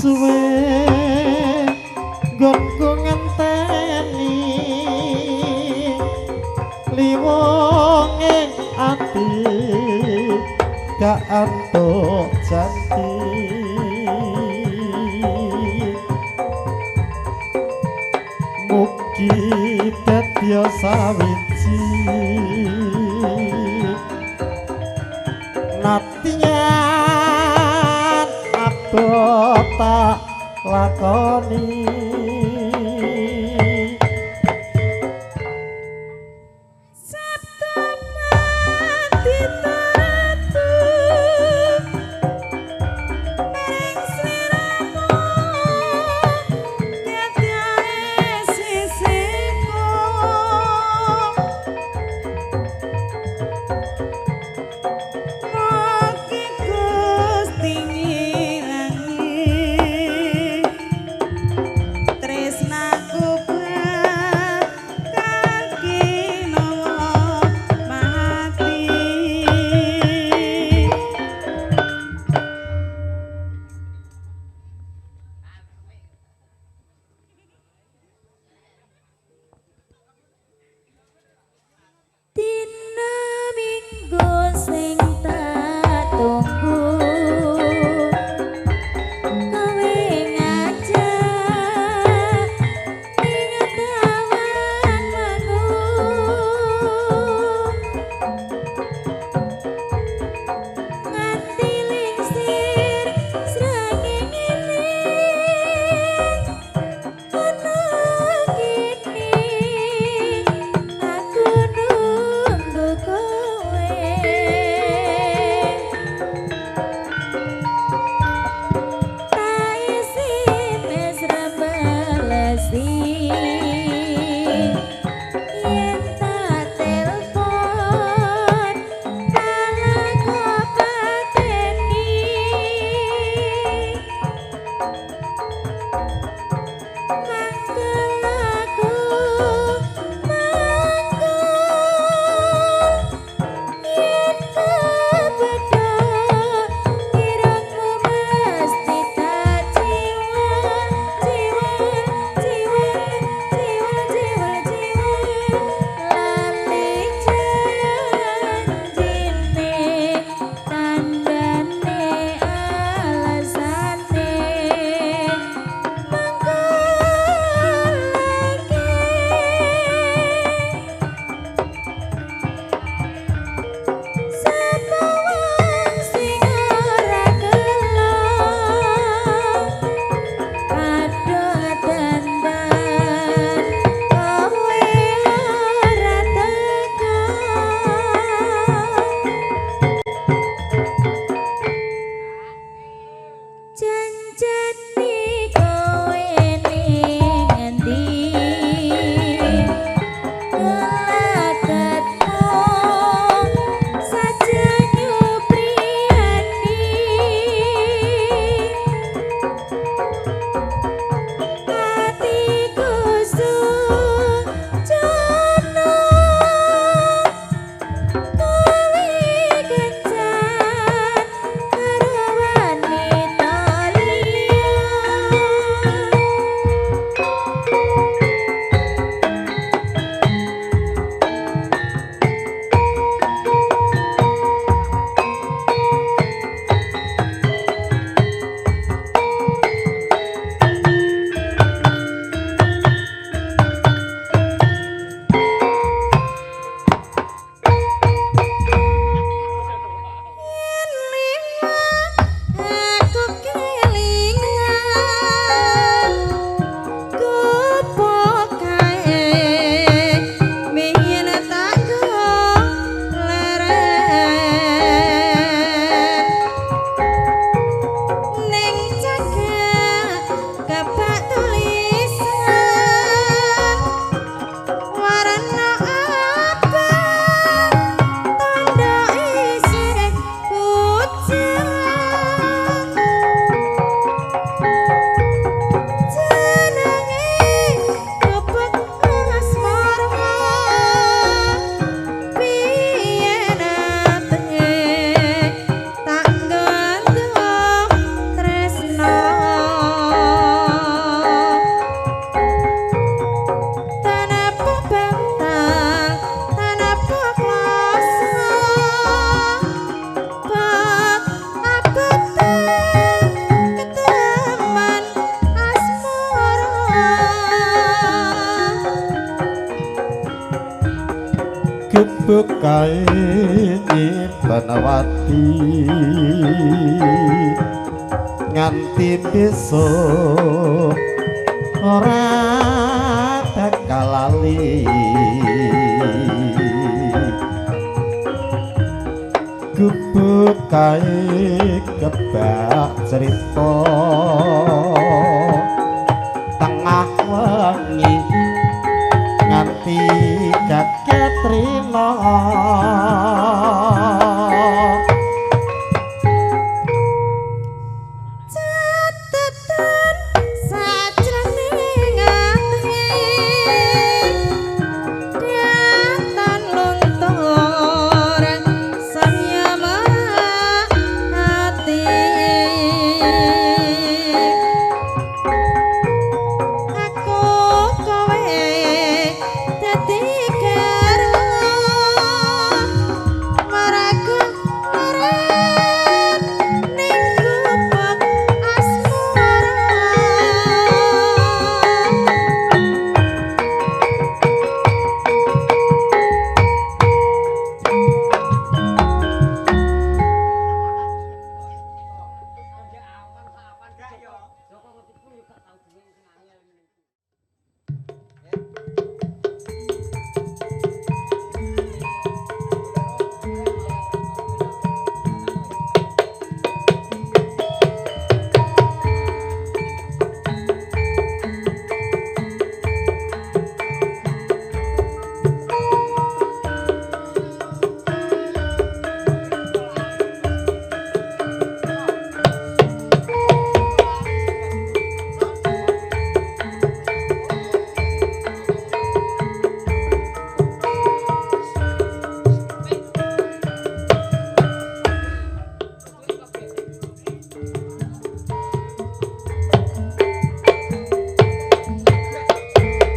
Suwe nggonku ngenteni liwong ing ati gak antuk janji. Mugi dadi sawiji natiyan abot tak lakoni. Tresnanku. Gubuk kae nyimpen wati nganti besok ora bakal lali. Gubuk kae kebak cerita tengah wengi nganti kaget rina. Catetan sajroning ati datan luntur samyama ati. Aku kowe dadi garwa maraga maren ning gubuk asmara.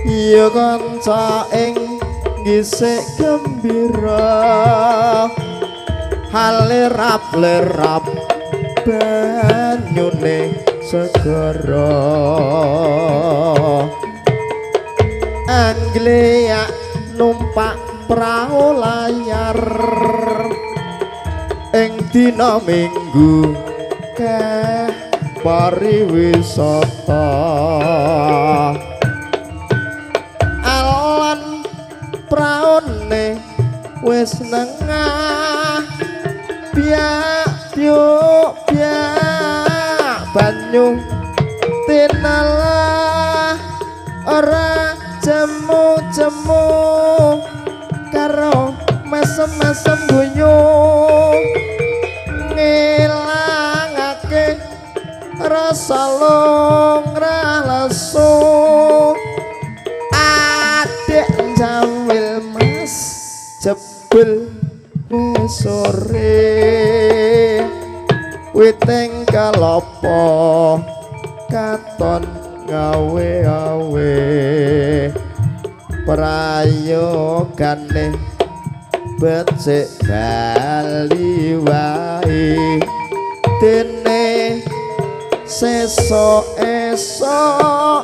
Ya kanca ing ngisik gembira halerap-lerap banyune segara. Angleak numpak prau layar ing dina Minggu keh pariwisata. Alan praune wis nengah biak biuk biak banyu tinalah ora jemu-jemu karo mesem-mesem guyu ngilangake rasa lungrah lesu. Adik jawil mas jebul sore witing kalopo katon gawe-awe prayogane becik bali wae dene sesuk esuk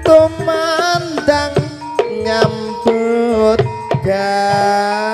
tumandang nyambut gawe.